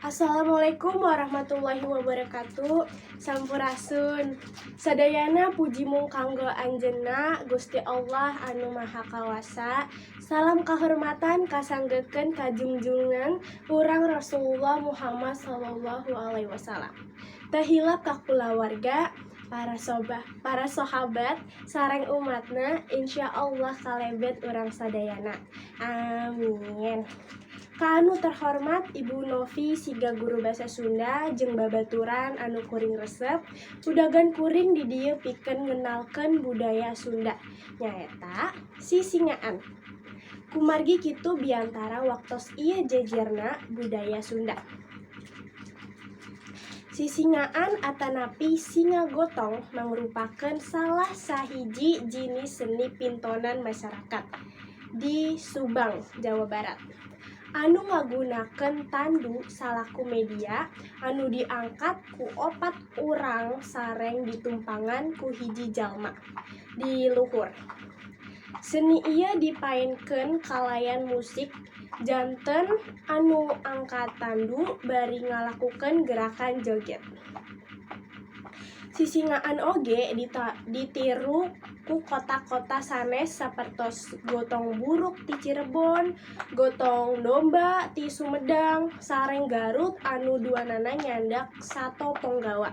Assalamualaikum warahmatullahi wabarakatuh. Sampurasun. Sadayana puji mung kanggo anjeunna Gusti Allah anu Maha Kawasa. Salam kahormatan kasanggekeun ka junjungan urang Rasulullah Muhammad sallallahu alaihi wasallam. Teu hilap ka kulawarga, para sobah, para sahabat sareng umatna, insya Allah kalebet urang sadayana. Amin. Ka anu terhormat Ibu Novi siga guru bahasa Sunda jeung babaturan anu kuring resep, udagan kuring di dieu pikeun ngenalkeun budaya Sunda, nyaeta sisingaan. Kumargi kitu biantara waktos ieu jejerna budaya Sunda. Sisingaan atanapi singa gotong mangrupakeun salah sahiji jinis seni pintonan masyarakat di Subang, Jawa Barat, anu ngagunakeun tandu salaku media anu diangkat ku opat urang sareng ditumpangan ku hiji jalma di luhur. Seni ieu dipaenkeun kalayan musik janten anu angkat tandu bari ngalakukeun gerakan joget. Sisingaan oge ditiru ku kota-kota sanes sapertos gotong buruk ti Cirebon, gotong domba ti Sumedang, sareng Garut anu duanana nyandak sato ponggawa.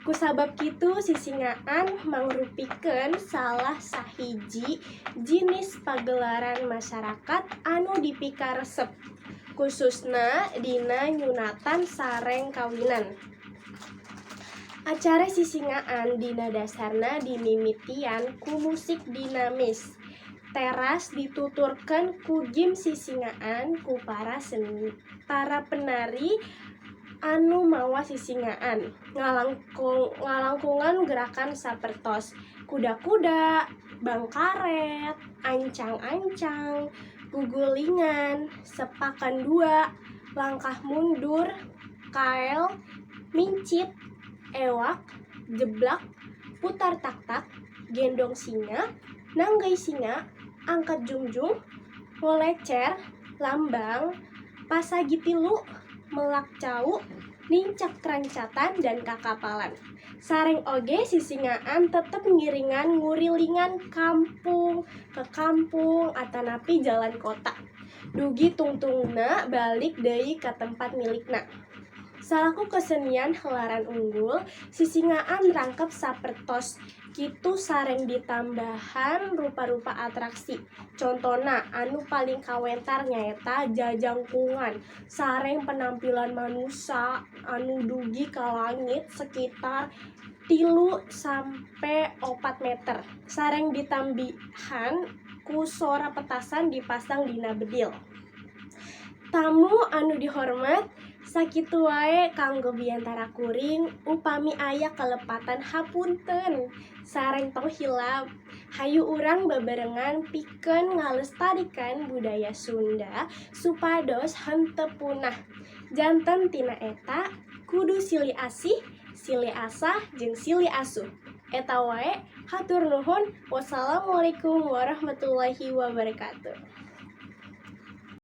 Kusabab kitu, sisingaan mangrupikeun salah sahiji jinis pagelaran masyarakat anu dipikaresep khususna dina nyunatan sareng kawinan. Acara sisingaan dina dasarna dimimitian ku musik dinamis teras dituturkeun ku gim sisingaan ku para penari anu mawa sisingaan ngalangkungan gerakan sapertos kuda-kuda, bangkaret, ancang-ancang, gugulingan, sepakan dua, langkah mundur, kael, mincit, ewak, jeblak, putar tak-tak, gendong singa, nanggay singa, angkat jungjung, ngolecer, lambang, pasagi tilu, melak cau, nincak rancatan, dan kakapalan. Sareng oge sisingaan tetep ngiringan ngurilingan kampung ke kampung atanapi jalan kota dugi tungtungna balik deui ka tempat milikna. Salaku kesenian helaran unggul, sisingaan rangkep sapertos kitu sareng ditambahan rupa-rupa atraksi. Contona anu paling kawentar nyaeta jajangkungan sareng penampilan manusa anu dugi ka langit sekitar 3 sampe 4 meter sareng ditambihan ku sora petasan dipasang dina bedil. Tamu anu dihormat, sakitu wae kanggo biantara kuring. Upami aya kalepatan, hapunten sareng tong hilap, hayu urang bebarengan pikeun ngalestarikan budaya Sunda supados henteu punah. Janten tina eta kudu silih asih, silih asah, jeung silih asuh. Eta wae, hatur nuhun. Wassalamualaikum warahmatullahi wabarakatuh.